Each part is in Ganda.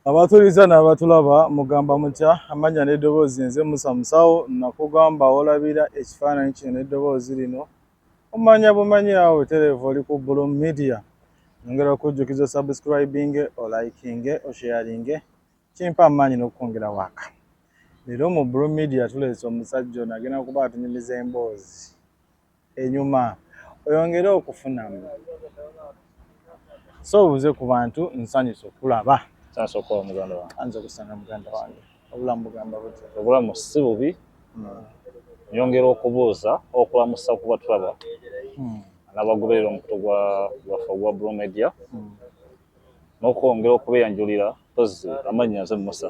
Abatuliza n'abatulaba mugamba mutya? Amannya n'eddoboozi nze Musa Musawo. Nakugamba olabira ekifaananyi kino n'eddoboozi lino omanya bumanyi awo butereevu oli ku Blue Media. Nyongera okujjukiza osubscribinge, olikinge, osharinge, kimpa amaanyi n'okukwongera waaka. Leero mu Blue Media tuleese omusajja ono agenda kuba atunyumiza emboozi enyuma oyongere okufunamu. So obuze ku bantu, nsanyuse okulaba. Nsanyuse okukola muganda wange. Anza okusanga muganda wange. Obulamu bugamba butya? Obulamu si bubi. Nyongera okubuuza okulamusa ku batulaba n'abagoberera omukutu gwa gwaffe ogwa Blue Media n'okwongera okubeeyanjulira mpozi amannya nze Musa.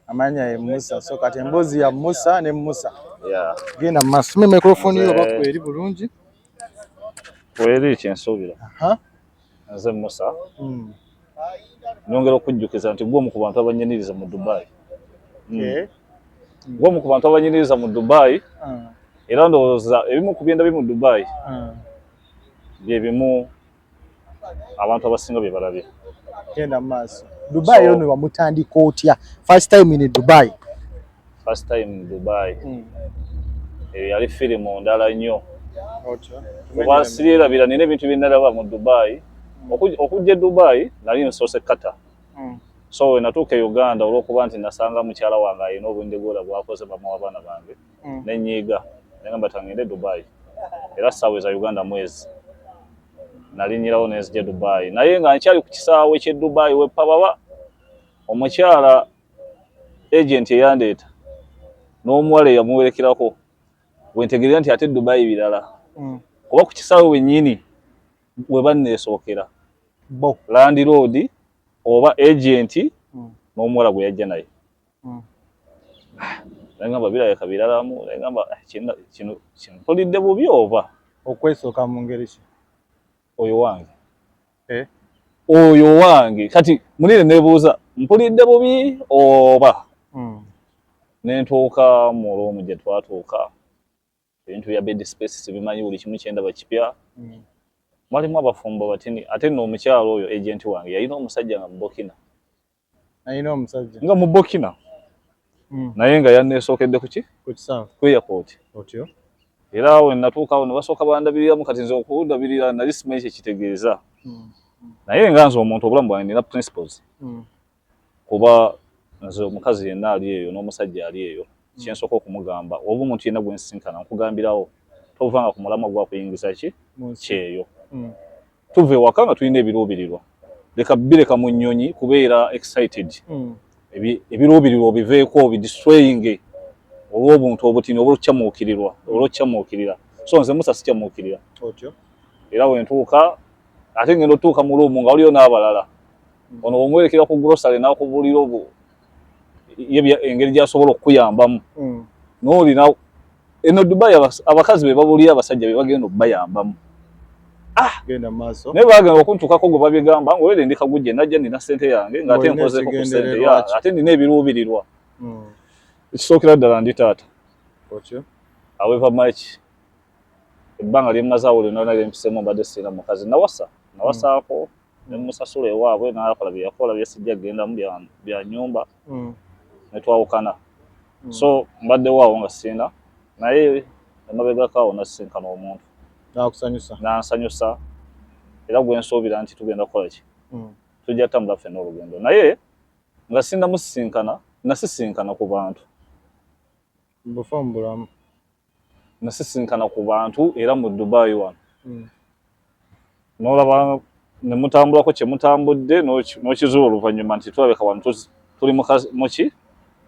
Amannya ye Musa. So kati emboozi ya Musa ne Musa. Yeah. Genda mu maaso. Sima microphone yo oba kweri bulungi. Kweri kyensuubira. Aha. Nze Musa. Nyongera okujjukiza nti gwe omu ku bantu abanyaniriza mu Dubai. Okay. Gwe omu ku bantu abanyaniriza mu Dubai. Era ndowooza ebimu ku byendabye mu Dubai bye bimu abantu abasinga bye balabye. Genda mu maaso. Dubai yo ne wamutandika otya? First time in Dubai. First time in Dubai. Eyo yali firimu ndala nnyo. Kuba siryerabira nina ebintu bye nalaba mu Dubai. Okujja e Dubai nali nsoose Qatar. So we natuuka e Uganda olw'okuba nti nasanga mukyala wange alina obundigoola bw'akoze mama w'abaana bange ne nnyiiga ne ngamba tangende Dubai. Era saaweza Uganda mwezi. Nalinnyirawo ne nzija e Dubai. Naye nga nkyali ku kisaawe ky'e Dubai we Pababa, omukyala agent eyandeeta n'omuwala eyamuwerekerako we ntegeerera nti ate Dubai birala. Kuba ku kisaawe wennyini we banneesookera. Bo. Landlord oba agent n'omuwala gwe yajja naye. Nagamba birabika biralamu, nagamba kino kino mpulidde bubi oba? Okwesooka mu ngeri ki? Oyo wange. Oyo wange. Kati munire neebuuza mpulidde bubi oba? Ne ntuuka mu room gye twatuuka. Ebintu bya bed space sibimanyi, buli kimu kyendaba kipya. Mwalimu abafumbo batini, ate nno omukyalo oyo agent wange yalina omusajja nga mubokina. Alina omusajja nga mubokina. Naye nga yanneesookedde ku ki? Ku kisaawe. Ku airport. Otyo. Era we natuuka awo ne basooka bandabiriramu, kati nze okundabirira nali simanyi kye kitegeeza. Naye nga nze omuntu obulamu bwange nina principles. Kuba nze omukazi yenna ali eyo n'omusajja ali eyo, kye nsooka okumugamba, oba omuntu yenna gwe nsisinkana nkugambirawo, tovanga ku mulamwa gwa kuyingiza ki? Kyeyo. Tuva ewaka nga tulina ebiruubirirwa. Leka bireka mu nnyonyi kubeera excited. Ebiruubirirwa obiveeko obidestroyinge olw'obuntu obutini oba olukyamuukirirwa, olw'okukyamuukirira. So nze Musa sikyamuukirira. Otyo. Era bwe ntuuka, ate ngenda otuuka mu room nga waliyo n'abalala. Ono bw'omwerekera ku grocery n'akubuulira obu ye engeri gy'asobola okukuyambamu. N'olina eno Dubai abakazi be babuulira abasajja be bagenda okubayambamu. Genda maaso. Naye baagenda okuntuukako gwe babigamba ng'olere ndi kagujje najja nina ssente yange ng'ate nkozeeko ku ssente ya ate nina ebiruubirirwa. Ekisookera ddala ndi taata. Otyo. However much ebbanga lye mmaze awo lyonna lye mpiseemu mbadde sirina mukazi. Nawasa, nawasaako ne mmusasula ewaabwe n'akola bye yakola bye sijja kugendamu bya nnyumba ne twawukana. So mbaddewo awo nga sirina, naye emabegako awo nasisinkana omuntu. N'akusanyusa. N'ansanyusa era gwe nsuubira nti tugenda kukola ki? Tujja kutambula ffenna olugendo. Naye nga sinnamusisinkana, nasisinkana ku bantu. Bufa mu bulamu. Nasisinkana ku bantu era mu Dubai wano. N'olaba ne mutambulako kye mutambudde n'okizuula oluvannyuma nti tulabika wano tuli mu ki?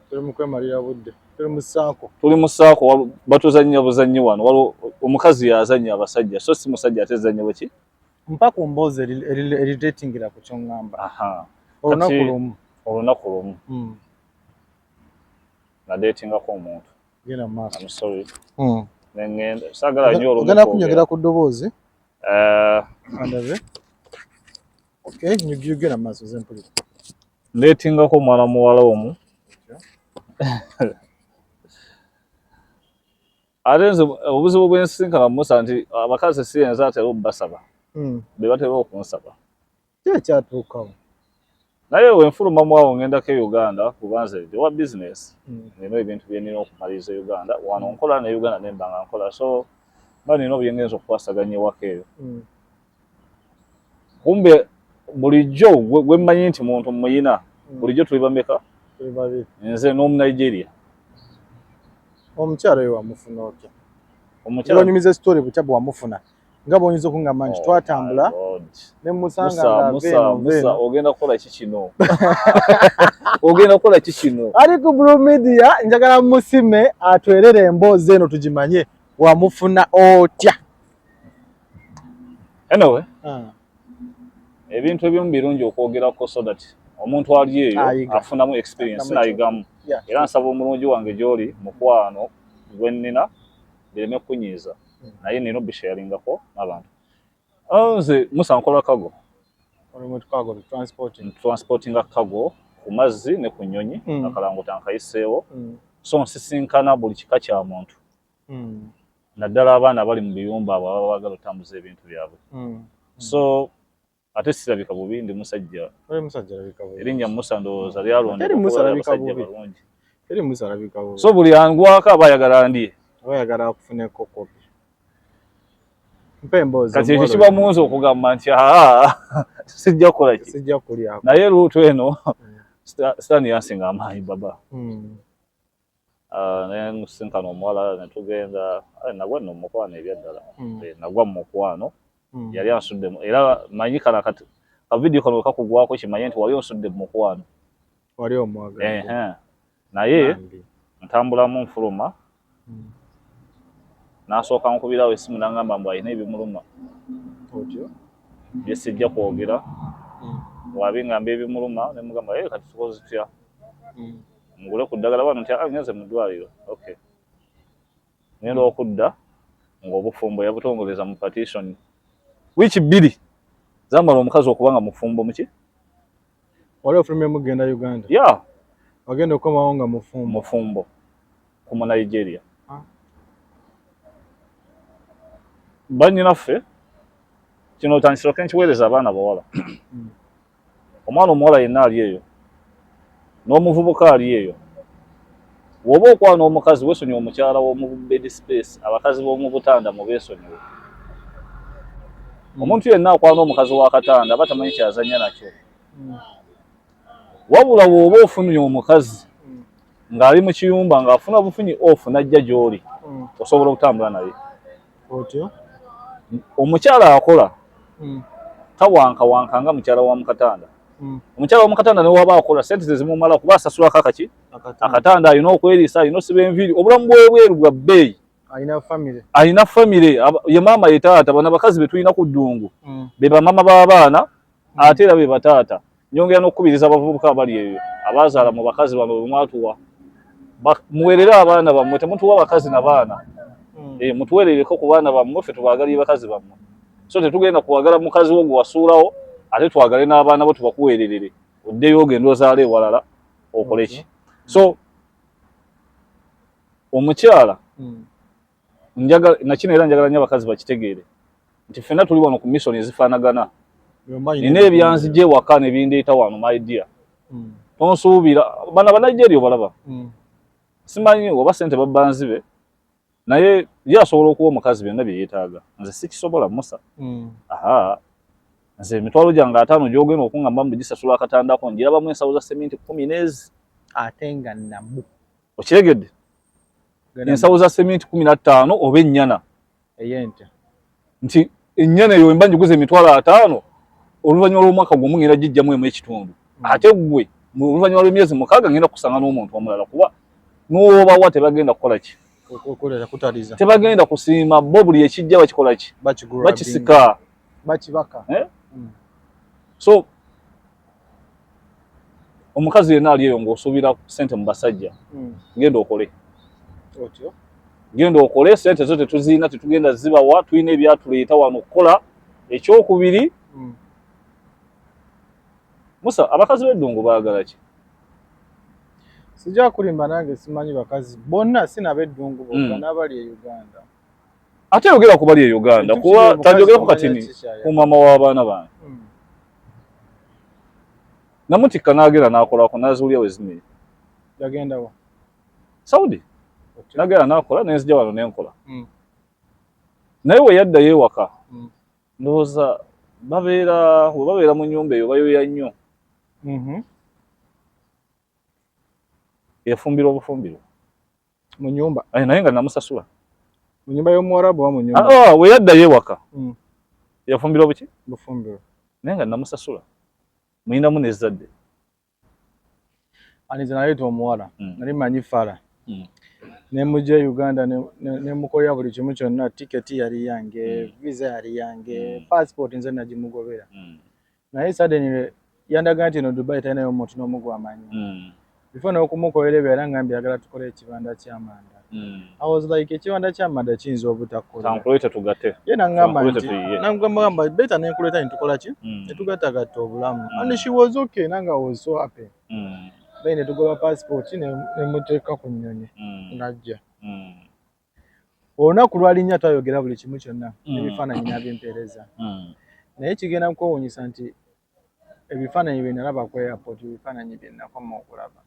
Tuli mu kwemalira budde. Tuli mu ssaako. Tuli mu ssaako, batuzannya buzannyi wano. Waliwo omukazi y'azannya abasajja, so si musajja ate ezannya bwe ki? Mpa ku mboozi eriratingira ku ky'oŋŋamba. Olunaku lumu. Olunaku lumu. Nadeetingako omuntu. Genda mu maaso. I'm sorry. Ne ŋŋenda. Saagala nnyo olumu Ogenda kunnyogera ku ddoboozi. Andabe. Okay, genda mu maaso ze mpulira. Ndeetingako omwana muwala omu. Ate nze obuzibu bwe nsisinkana Musa nti abakazi si nze atera okubasaba. Be batera okunsaba. Ki ekyatuukawo? Naye wenfulumamu awo ngendako e Uganda, kuba nze ndi wa business. Nina ebintu bye nina okumaliriza e Uganda. Wano nkola ne Uganda nemba nga nkola, so mba nina obyengenza okukwasaganya ewaka eyo. Kumbe bulijjo gwe mmanyi nti muntu muyina, bulijjo tuli bameka? Tuli babiri. Nze n'Omunigeria. Omukyala oyo wamufuna otya? Omukyala Onyumiza story butya bwe wamufuna, nga bw'oyinza okungamba nti Oh twatambula my God. ne musanga Musa, nga Musa, ava eno. Musa, ogenda kukola ki kino? Ogenda kukola ki kino? Ali ku Blue Media, njagala musime atwerere emboozi eno tugimanye, wamufuna otya? Anyway, ebintu ebimu birungi okwogerako so that omuntu ali eyo Ayiga. afunamu experience Afunamu. Nayigamu. Era nsaba omulungi wange gy'oli, mukwano gwe nnina, bireme kunyiiza, naye nina obisharingako n'abantu. Nze Musa nkola cargo. Oli mu cargo transporting. Transportinga cargo ku mazzi ne ku nnyonyi. Akalango tankayiseewo. So nsisinkana buli kika kya muntu, naddala abaana abali mu biyumba, abo ababa baagala otambuza ebintu byabwe. So ate sirabika bubi, ndi musajja. Oli musajja alabika bulungi. Erinnya Musa ndowooza lyalondebwa Teri Musa kuba alabika abasajja bubi. balungi. Teri Musa alabika bubi. So buli angwako aba ayagala ndye. Oba ayagala akufuneko kopi. Mpa emboozi. Kati ekyo omuwala kiba oyo. munze okugamba nti aa, sijja kukola ki. Sijja kulyako. Naye luutu eno Sitaani yansinga amaanyi baba. Ah, naye nsinkana omuwala ne tugenda. Nagwa nno mu mukwano ebyaddala. Eh, nagwa mu mukwano. Yali ansudde era manyi kana kati kavidiyo kano wekakugwako kimanye nti wali onsudde mu mukwano. Wali omwagala. Ehe. Naye Bambi. ntambulamu nfuluma, n'asooka nkubirawo essimu n'angamba mbu alina ebimuluma Otyo. bye sijja kwogera. Wabingamba ebimuluma ne mugamba, "Eh, kati tukoze tutya? Ngule ku ddagala wano?" Nti, "Ah, ngenze mu ddwaliro." Okay, ngenda okudda ng'obufumbo yabutongoleza mu partition. Wiiki 2 zamala omukazi okuba nga mufumbo muki. Wali ofulumye mugenda Uganda. Ya. Wagenda okukomawo nga mufumbo. Mufumbo ku mu Nigeria. Ah. Bannyinaffe, kino tandisooke nkiweereza abaana bawala. Omwana omuwala yenna ali eyo n'omuvubuka ali eyo, bw'oba okwana omukazi, weesonyiwe omukyala w'omu bed space. Abakazi b'omu butanda mubeesonyiwe. Omuntu yenna akwana omukazi w'akatanda aba tamanyi kyazannya nakyo. Wabula bw'oba ofunye omukazi ng'ali mu kiyumba, ng'afuna bufunyi off n'ajja gy'oli, osobola okutambula naye. Otyo. Omukyala akola tawankawanka nga mukyala wa mukatanda. Omukyala wa mukatanda ne waba akola, sente ze zimumala kuba asasulako akaki akatanda, alina okweriisa, alina osiba enviiri, obulamu bw'ebweru bwa bbeeyi. Alina family. Alina famire, ye maama, ye taata. Bano abakazi be tulina ku ddungu be bamama b'abaana, ate era be bataata. Nyongera n'okukubiriza abavubuka abali eyo abazaala mu bakazi bano bwe mwatuwa, muweerere abaana bammwe, temutuwa bakazi na baana. Eh, mutuweerereko ku baana bammwe, ffe tubaagalire bakazi bammwe. So tetugenda kuwagala mukazi wo gwe wasuulawo, ate twagale n'abaana bo tubakuweererere, oddeyo ogenda ozaala ewalala okole ki. So omukyala njagala nakino, era njagala nnyo abakazi bakitegeere nti ffenna tuli wano ku mission ezifaanagana. Nina ebyanzija ewaka ne bindeeta wano, my dear. Tonsuubira bano Abanigeria obalaba, simanyi oba sente babba nzibe, naye ye asobola okuwa omukazi byonna bye yeetaaga. Nze sikisobola, Musa. Aha, nze emitwalo gyange 50 gy'ogenda okuŋŋamba mbu gisasula akatandako, ngirabamu ensawo za seminti 10 n'ezi. Ate nga namu. Okiregedde? Ensawo za seminti 15 oba ennyana. Eyente. Nti ennyana eyo emba njiguza emitwalo 50, oluvannyuma lw'omwaka gumu ngenda gijjamu emu ekitundu. Ate ggwe mu oluvannyuma lw'emyezi 6 ngenda kusanga n'omuntu omulala, kuba n'obawa tebagenda kukola ki? Okukolera kutaliza. Tebagenda kusiima. Bo buli ekijja bakikola ki? Bakisika. Bakibaka. Eh? So omukazi yenna ali eyo ng'osuubira sente mu basajja, genda okole. Otyo. Genda okole, sente zo tetuziina, tetugenda zibawa, tulina ebyatuleeta wano okukola. Ekyokubiri, Musa, abakazi b'eddungu baagala ki? Sijja kulimba, nange simanyi bakazi bonna, si nabeddungu bokka, n'abali e Uganda. Ate yogera ku bali e Uganda, Ekintu kuba kiri omukazi tanjogerako tomanya katini ki ky'ayagala. ku maama w'abaana bange. Namutikka n'agenda n'akolako, n'azuulya we zimiri. Yagenda wa? Saudi. N'agenda n'akola, nenzija wano nenkola. Naye we yaddayo ewaka, ndowooza babeera we babeera mu nnyumba eyo bayoya nnyo. Efumbirwa obufumbirwa. Mu nyumba? Naye nga namusasula. Mu nyumba y'omuwarabu oba mu nyumba? Ah, we yaddayo ewaka, yafumbirwa buki? Bufumbirwa. Naye nga namusasula, muyinamu n'ezzadde. Anize naleeta omuwala, nali manyi fala, nemujja e Uganda, nemukolera buli kimu kyonna. Tiketi yali yange, visa yali yange, passport nze nagimugobera. Naye suddenly yandaga nti no Dubai talinayo omuntu n'omu gwamanyi. Before n'okumukolera ebyo, era ngambye ayagala tukole ekibanda ky'amanda. I was like, ekibanda ky'amanda kiyinza obutakola. Kankuleete tugatte. Ye nangamba Kankuleete nti tuyiye. Nangamba better nenkuleeta nitukola ki, netugattagatta obulamu. And she was okay, nange I was so happy. Then netugoba passport, nemuteeka ku nnyonyi, najja. Olunaku lwalinnya twayogera buli kimu kyonna, ebifaananyi n'abimpeereza. Naye kigenda kwewuunyisa nti ebifaananyi bye nalaba ku airport, ebifaananyi bye nakoma okulaba.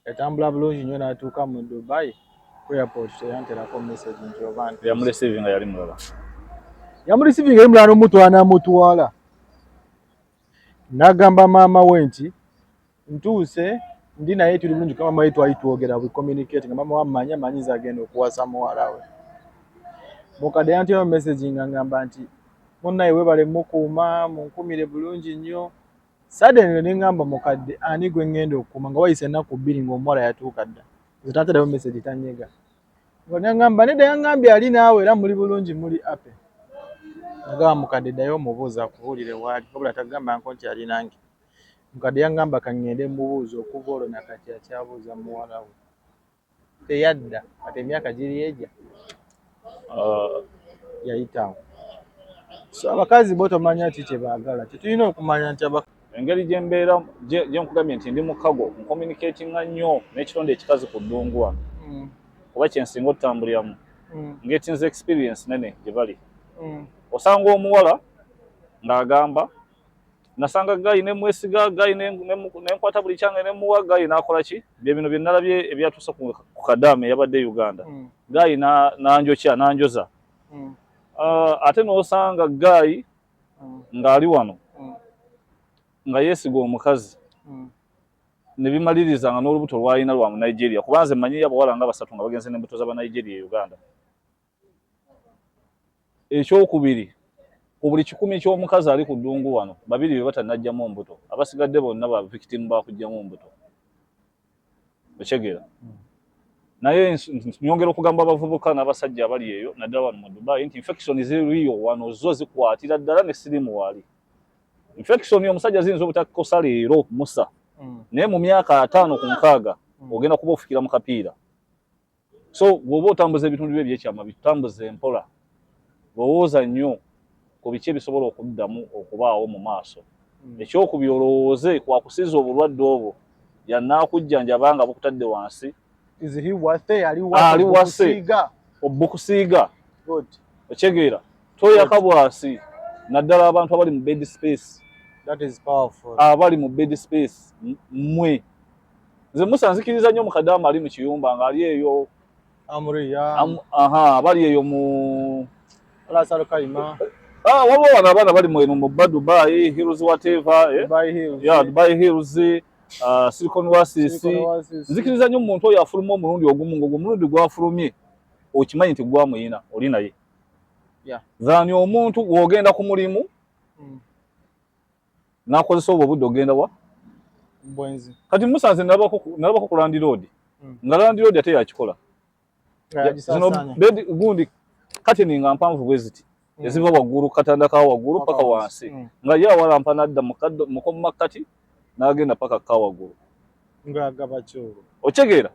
Yatambula bulungi nnyo n'atuuka mu Dubai. Ku airport teyanterako message nti oba ntuuse. Yamureceivinga yali mulala. Yamureceivinga yali mulala, n'omutwala n'amutwala. N'agamba maama we nti ntuuse, ndi naye, tuli bulungi. Kuba maama we twali twogera, we communicate, nga maama we amanyi, amanyi nze agenda okuwasa muwala we. Mukadde yanterayo message nga ngamba nti munnaye weebale mukuuma, munkumire bulungi nnyo. Suddenly ne ŋŋamba, mukadde, ani gwe ŋŋenda okukuuma nga wayise ennaku 2 ng'omuwala yatuuka dda? Nze tanterayo message, tanyega. Nga naŋŋamba nedda, yaŋŋambye ali naawe era muli bulungi, muli happy. Nagamba mukadde, ddayo omubuuza akubuulire waali, wabula tagambangako nti ali nange. Mukadde yaŋŋamba kaŋŋende mubuuze. Okuva olwo nakati akyabuuza muwala we. Teyadda, kati emyaka giri egya yayitawo. So abakazi bo tomanya ki kye baagala. Tetulina okumanya nti Engeri gye mbeera, gye nkugambye nti ndi mukago, ncommunicatinga nnyo n'ekitonde ekikazi ku ddungu wano, kuba kyensinga otutambuliramu, ngetinze experience nene gye bali. Osanga omuwala ng'agamba nasanga guy nemwesiga, guy nenkwata buli kyange nemuwa, guy n'akola ki, bye bino bye nalabye ebyatuuse ku Kadaama eyabadde e Uganda. Guy nanjokya, nanjoza. Ate n'osanga guy ng'ali wano nga yeesiga omukazi, ne bimaliriza nga n'olubuto lwalina lwa mu Nigeria, kuba nze mmanyiyo abawala nga basatu nga bagenze n'embuto z'Abanigeria e Uganda. Ekyokubiri, ku buli 100 ky'omukazi ali ku ddungu wano, babiri be batannajjamu mbuto, abasigadde bonna ba victim bakugjamu mbuto. Okyegeera? Naye nyongera okugamba abavubuka n'abasajja abali eyo, naddala wano mu Dubai, nti infection ziriyo wano, zo zikwatira ddala ne sirimu waali. Infection omusajja ziyinza obutakukosa leero, Musa, naye mu myaka 50 ku 60 ogenda kuba ofikira mu kapiira. So bw'oba otambuza ebitundu byo ebyekyama, bitambuze empola, lowooza nnyo ku biki ebisobola okuddamu okubaawo mu maaso. Ekyokubiri, olowooze kwakusiza obulwadde obwo yanaakujjanjaba nga bukutadde wansi. Is he worth it? Ali Ali worth it. Okusiiga. Obukusiiga. Good. Okyegeera? Toyaka bwasi, naddala abantu abali mu bed space. That is powerful. Abali mu bed space, mmwe, nze Musa nzikiriza nnyo mukadaama ali mu kiyumba ng'ali eyo. Amriya. Aha, abali eyo mu Ras Al Khaimah. Ah, waliwo wano abaana bali mu eno mu ba Dubai Hills, whatever, eh? Dubai Hills. Yeah, Dubai Hills, Silicon Oasis. Silicon Oasis. Nzikiriza nnyo omuntu oyo afuluma omulundi ogumu, ng'ogwo omulundi gwafulumye okimanyi nti gwamuyina oli naye. Than omuntu w'ogenda ku mulimu n'akozesa obwo obudde ogenda wa? Bwenzi. Kati Musa, nze nalabako ku landlord nga landlord ate yakikola. Nga Zino yagisaasaanya. bed gundi kateni nga mpanvu bwe ziti, eziva waggulu ku katanda ka waggulu paka wansi, nga ye awalampa n'adda mu kaddo mu makkati n'agenda paka ka waggulu. Ng'agaba kyolwo. Okitegeera?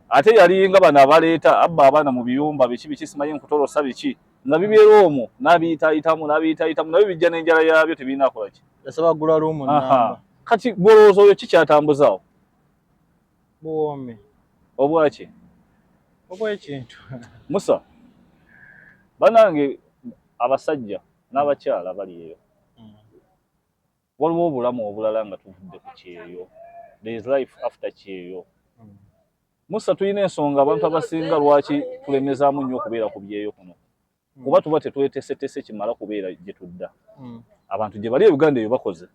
Ate yalinga bano abaleeta abba abaana mu biyumba biki biki, simanyi nkutolosa biki, nga bibeera omwo n'abiyitaayitamu n'abiyitaayitamu, nabyo bijja n'enjala yaabyo, tebirina kola ki. Yasaba gula room Aha. namba. Kati gwolowooza oyo kikyatambuzaawo? Buwoomi. Obwaki? Obw'ekintu. Musa, banange, abasajja n'abakyala bali eyo, Waliwo obulamu obulala nga tuvudde ku kyeyo. There is life after kyeyo. Musa, tulina ensonga abantu abasinga lwaki tulemezaamu nnyo okubeera ku byeyo kuno, kuba tuba tetwetesetese kimala kubeera gye tudda. Abantu gye bali e Uganda eyo bakoze,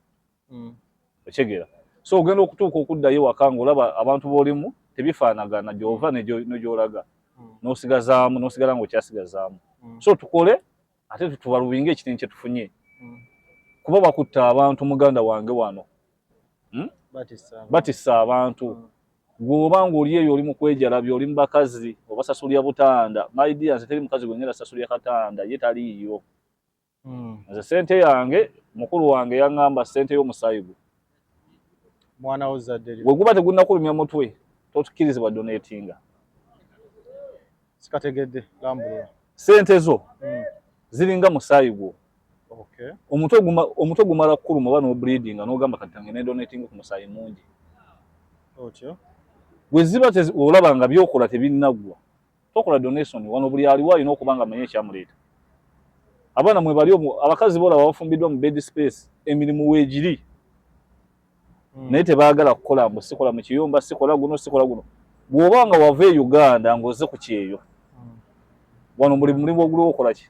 okitegeera? So ogenda okutuuka okuddayo waka ng'olaba abantu b'olimu tebifaanagana gy'ova ne gy'olaga, n'osigazaamu, n'osigala ng'okyasigazaamu. So tukole ate tubalubinga ekitini kye tufunye, kuba bakutta abantu, muganda wange wano. Batissa abantu. Gweoba ng'oli eyo oli mu kwejalabya, oli mu bakazi obasasulya butanda, my dear, nze teri mukazi gwe ngenda sasulya katanda, ye taliiyo. Nze sente yange, mukulu wange yaŋŋamba sente y'omusaayi gwe. Mwana wo zadde lyo. Bwe guba tegunnakulumya mutwe, totukkirizibwa donatinga. Sikategedde, lambulula. Sente zo ziringa musaayi gwo. Omutwe gumala kukuluma oba n'obleedinga n'ogamba kati tange ne donatinga ku musaayi mungi. Otyo. Bwe ziba olaba nga byokola tebinnaggwa, tokola donation. Wano buli aliwo alina okuba nga amanyi ekyamuleeta. Abaana mwe bali omwo, abakazi bolaba bafumbiddwa mu bed space, emirimu weegiri, naye tebaagala kukola, mbu sikola mu kiyumba, sikola guno, sikola guno. Bw'oba nga wava e Uganda ng'ozze ku kyeyo, wano buli mulimu oguliwo okola ki?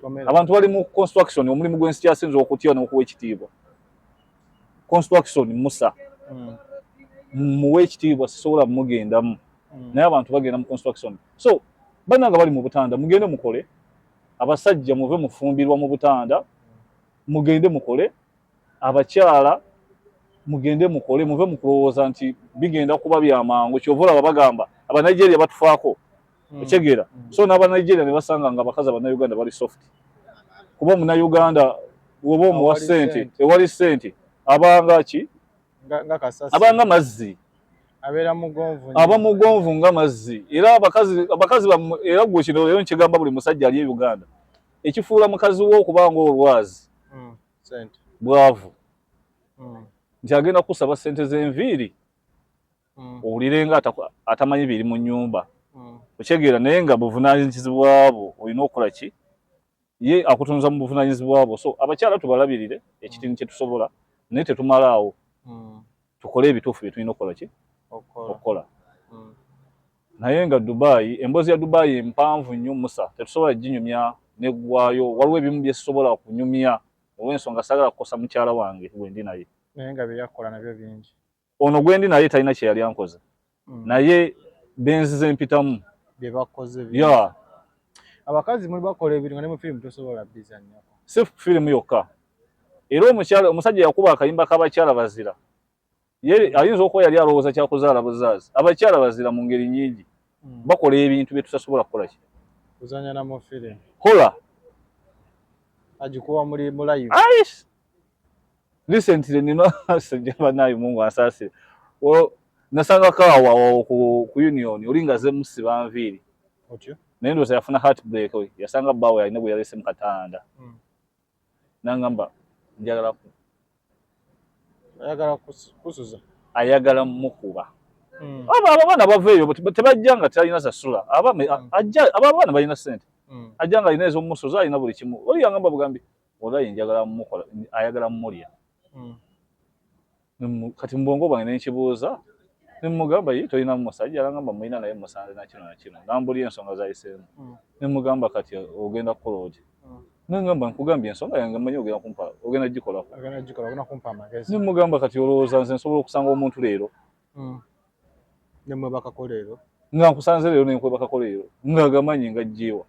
Tomera. Abantu bali mu construction, omulimu gw'ensi kyasinza okutya n'okuwa ekitiibwa, construction. Musa, muwe ekitiibwa, sisobola mugendamu, naye abantu bagenda mu construction. So bannanga bali mu butanda, mugende mukole. Abasajja muve mufumbirwa mu butanda, mugende mukole. Abakyala mugende mukole, muve mu kulowooza nti bigenda kuba bya mangu. Kyova olaba bagamba Abanigeria batufaako, okitegeera? So n'Abanigeria ne basanga nga abakazi Abannayuganda bali soft, kuba Omunnayuganda woba omuwa Awali ssente, ssente. ewali ssente abanga ki? Nga kasasi. Abanga mazzi. Abeera mugonvu nnyo. Aba mugonvu nga mazzi. Era abakazi bammwe, era gwe kino leero nkigamba buli musajja ali e Uganda, ekifuula mukazi wo okuba nga olwazi, Sente. bwavu, nti agenda kusaba ssente z'enviiri, owulire nga atamanyi biri mu nnyumba, okitegeera? Naye nga buvunaanyizibwa bwo, olina okukola ki? Ye akutunza mu buvunaanyizibwa bwo. So abakyala tubalabirire ekitini kye tusobola, naye tetumalaawo. Tukole ebituufu bye tulina okukola ki? Okukola. Okukola. Naye nga Dubai, emboozi ya Dubai mpanvu nnyo, Musa, tetusobola ginyumya neggwayo. Waliwo ebimu bye sisobola kunyumya olw'ensonga saagala kukosa mukyala wange gwendi naye. Naye nga bye yakola nabyo bingi. Ono gwendi naye talina kye yali ankoze, naye benzize mpitamu. Bye bakoze bingi. Ya. Abakazi muli bakola ebintu nga ne mu firimu tosobola bizannyako. Si firimu yokka. Era omukyala, omusajja yakuba akayimba k'abakyala bazira, ye ayinza okuba yali alowooza kyakuzaala buzaazi. Abakyala bazira mu ngeri nnyingi, bakola ebintu bye tutasobola kukola ki? Kuzannya na mu firimu. Hola. Agikuba muli mu live. Aish! Recently nina sajja, banaye Mungu ansaasire. Well, nasanga kaawa awo ku Union, oli nga ze musiba nviiri. Otyo. Naye ndowooza yafuna heartbreak, we yasanga bbaawe alina gwe yalese mu katanda, nangamba njagala Ayagala kusuza. Ayagala mukuba. Aba abo abaana bava eyo tebajja nga talina sasula. Aba ajja, aba abaana balina ssente, ajja nga alina ez'omusuza, alina buli kimu. Oli yangamba bugambi, wallahi njagala mukola, ayagala mulya. Kati mu bwongo bwange nenkibuuza, nemugamba, ye tolina musajja? Alangamba mulina, naye musanze nakino nakino, nambulya ensonga zayiseemu. Nemugamba kati ogenda kukola otya? Nengamba nkugambye ensonga yange, mmanyi ogenda kumpa, ogenda gikolako. Agenda gikola, ogenda kumpa amagezi. Nemugamba kati olowooza nze nsobola okusanga omuntu leero Ne mwebakako leero. Nga nkusanze leero nenkwebakako leero, nga gamanyi nga jjewa?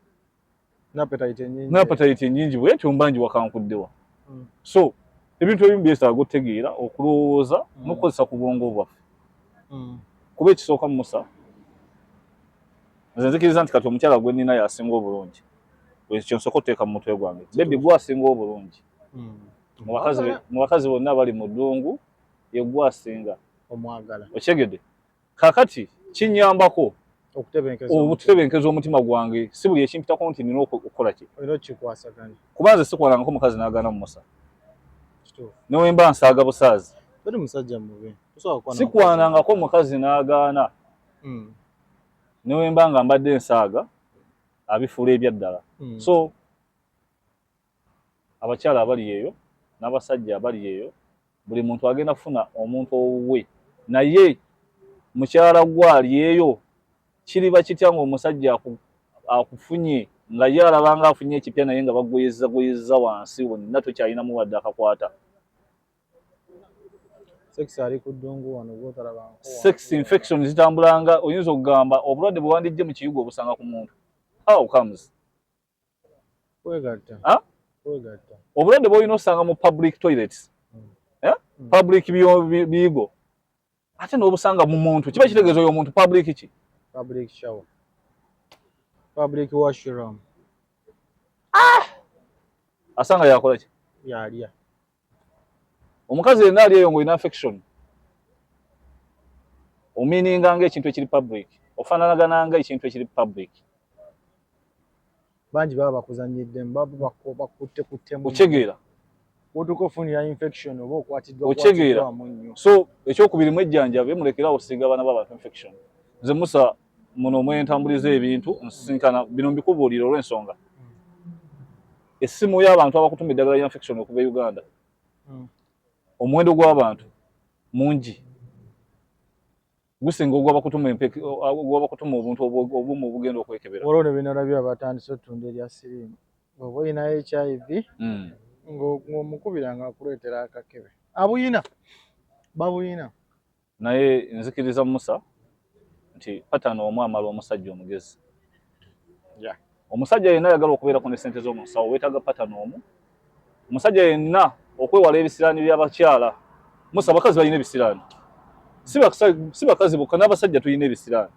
N'appetite ennyingi. N'appetite ennyingi bwetyo mba ngiwakankuddewa? So ebintu ebimu byetaaga otutegeera, okulowooza n'okukozesa ku bwongo bwaffe, kuba ekisooka, Musa, nze nzikiriza nti kati omukyala gwe nnina yasinga obulungi. Ekyo nsooka otuteeka mu mutwe gwange, baby gwe asinga obulungi mu bakazi bonna abali mu ddungu, ye gwe asinga. Omwagala. Okyegedde? Kakati kinyambako okutebenkeza omutima. Okutebenkeza omutima gwange, si buli ekimpitako nti nina okukola ki? Olina okikwasaganya. Kuba nze sikwalanako mukazi n'agaana mu Musa. Kituufu. Ne mba nsaaga busaazi. Toli musajja mubi, tosobola kukwana. Sikwanangako mukazi n'agaana. Ne wemba nga mbadde nsaaga, abifuula ebyaddala. So abakyala abali eyo n'abasajja abali eyo, Buli muntu agenda kufuna omuntu owuwe, naye mukyala gwe ali eyo kiriba kitya ng'omusajja akufunye nga ye alabanga afunye ekipya, naye nga bagoyezza goyezza wansi wonna, tokyalinamu wadde akakwata. Sex ali ku ddungu wano gwotalaba. Sex infection zitambulanga, oyinza okugamba obulwadde bwe wandijje mu kiyugo obusanga ku muntu. How comes? Kwegatta. Ah? Kwegatta. Obulwadde bw'olina osanga mu public toilets, eh? Public biyigo, ate n'obusanga mu muntu, kiba kitegeeza oyo omuntu public ki? Public shower, public washroom. Asanga yakola ki? Yalya. Omukazi yenna ali eyo ng'olina infection, omininga ng'ekintu ekiri public, ofaananagana nga ekintu ekiri public. Bangi baba bakuzanyiddemu, baba bakutte kuttemu. Okitegeera? Otuuka ofunira infection oba okwatiddwa. Okitegeera? Kwatiddwamu nnyo. So ekyokubiri, mwejjanjabe, mulekere awo okusiiga abaana b'abantu infection. Nze Musa, muno mwentambuliza ebintu, nsisinkana bino, mbikubuulira olw'ensonga essimu y'abantu abakutuma eddagala lya infection okuva e Uganda, omuwendo gw'abantu mungi gusinga ogw'abakutuma obuntu obumu obugenda okwekebera. Waliwo ne binalabye abatandise otunda erya siriimu, oba olina HIV, ng'omukubira nga akuleetera akakebe, abuyina, babuyina. Naye nzikiriza Musa nti patano omu amala omusajja omugezi. Omusajja yenna ayagala okubeerako ne sente z'omu nsawo, weetaaga patano omu. Omusajja yenna okwewala ebisiraani by'abakyala, Musa, abakazi balina ebisiraani, si bakazi bokka, n'abasajja tulina ebisiraani.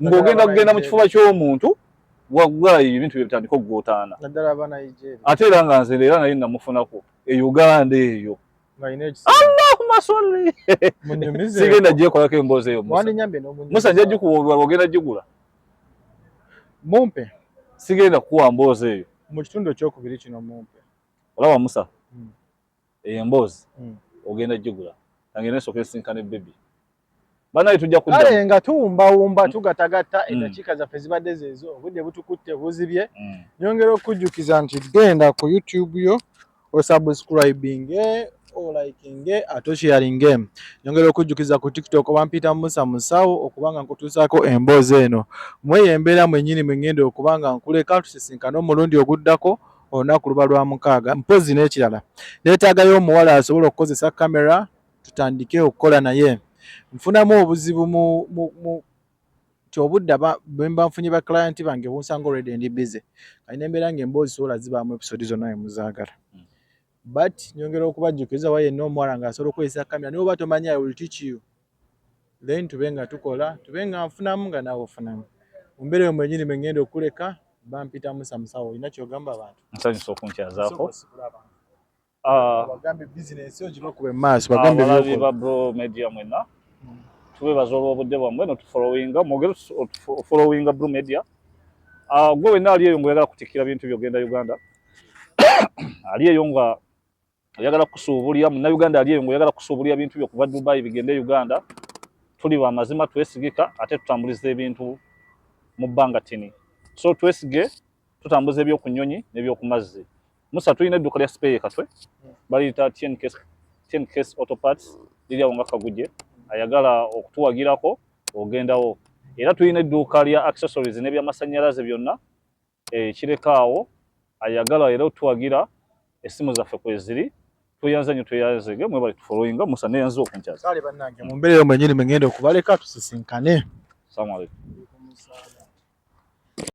Ng'ogenda kugenda mu kifuba ky'omuntu, waggaayi ebintu bye bitandika okugootaana. Naddala aba Nigeria. Ate era nga nze era naye namufunako e Uganda eyo. Ng'alina ekisiraani. Allahumma salli. Munyumize. Sigenda gyekolako emboozi eyo, Musa. Wandinyambye n'omunyumiza. Musa, nja gikuwa olulala, ogenda gigula. Mumpe. Sigenda kukuwa mboozi eyo. Mu kitundu ekyokubiri kino mumpe. Olaba Musa, eyo emboozi ogenda gigula. Kangende nsooke nsinkane baby. Banaye, tujja kuddamu. Kale nga tuwumbawumba, tugatagatta, eddakiika zaffe zibadde zeezo, obudde butukutte buzibye. Nyongera okujjukiza nti genda ku YouTube yo osubscribinge, olikinge ate osharinge. Nyongera okujjukiza ku TikTok bampita Musa Musawo, okuba nga nkutuusaako emboozi eno. Mweyo embeera mwennyini mwe ngenda okuba nga nkuleka, tusisinkane omulundi oguddako, olunaku luba lwa mukaaga. Mpozi n'ekirala, neetaagayo omuwala asobola okukozesa kamera, tutandike okukola naye. Nfunamu obuzibu mu nti obudde bwe mba nfunye ba client bange bunsanga already ndi busy, kati nembeera nga emboozi sobola zibaamu episode zonna we muzaagala. But nyongera okubajjukiza, wa yenna omuwala ng'asobola okukozesa kamera, naye oba tomanyi, I will teach you, then tube nga tukola, tube nga nfunamu nga naawe ofunamu. Mu mbeera eyo mwennyini mwe ngenda okuleka. Bampita Musa Musawo. Olina ky'ogamba abantu? Nsanyusa okunkyazaako. Sooka osibule abantu. Ah, bagambe bizinensi ogibakube mu maaso, bagambe abalabi by'okola. Ba Bro Media mwenna, tubebaza olw'obudde bwammwe notufollowinga, mwogere ofollowinga Bro Media. Ah, gwe wenna ali eyo ng'oyagala kutikkira bintu byogenda Uganda, ali eyo nga oyagala kusuubulira, Munnayuganda ali eyo ng'oyagala kusuubulira bintu byo kuva Dubai bigende Uganda, tuli ba mazima, twesigika, ate tutambuliza ebintu mu bbanga ttini, so twesige. Tutambuza ebyoku nnyonyi n'ebyoku mazzi. Musa, tulina edduuka lya spare Katwe, baliyita TNKS Auto Parts, liri awo nga Kaguje. Ayagala okutuwagirako ogendawo. Era tulina edduuka lya accessories n'ebyamasannyalaze byonna kireka awo. Ayagala era otuwagira, essimu zaffe kweziri. Tweyanza nnyo, tweyanzege, mwebale tufollowinga. Musa, neyanza okunkyaza. Kale bannange, mu mbeera eyo mwennyini mwe ngenda okubaleka, tusisinkane. Assalamu alaikum. Alaikum salaam.